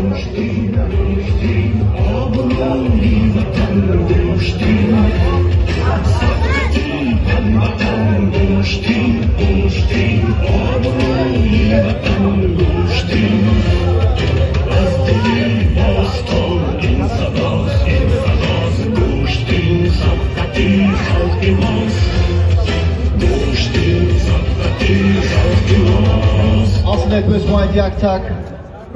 доштем, доштем, обрӯи ватан доштем, сабқати ҳамватан доштем, доштем, обрӯи ватан доштем. Аз дили бостон ин садост, ин садост, доштем, сабқати халқи мост, доштем, сабқати халқи мост. Athlete with white yaktak,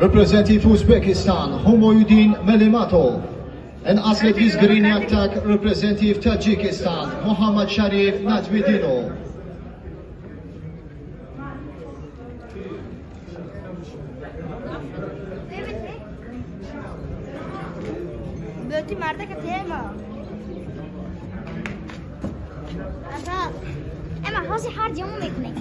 representative Uzbekistan, Humoyudin Melimatov. And athlete with green yaktak, representative Tajikistan, Muhammad Sharif Najmiddinov. Бёти мардака тема. Эма, ҳозир ҳар ҷамъ мекунем.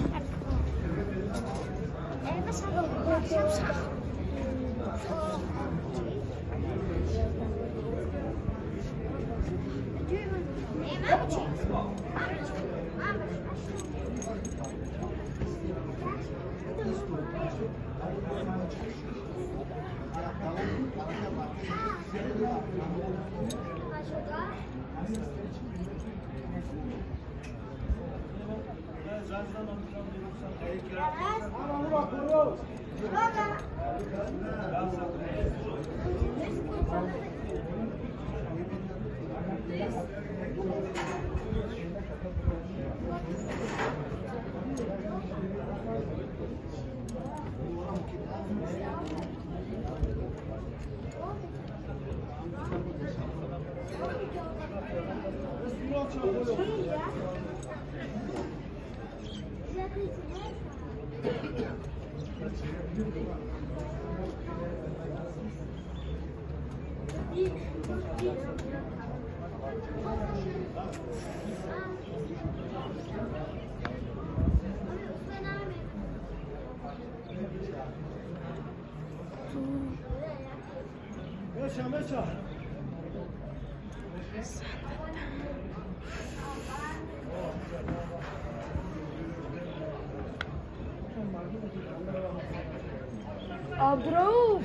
Абдурауф!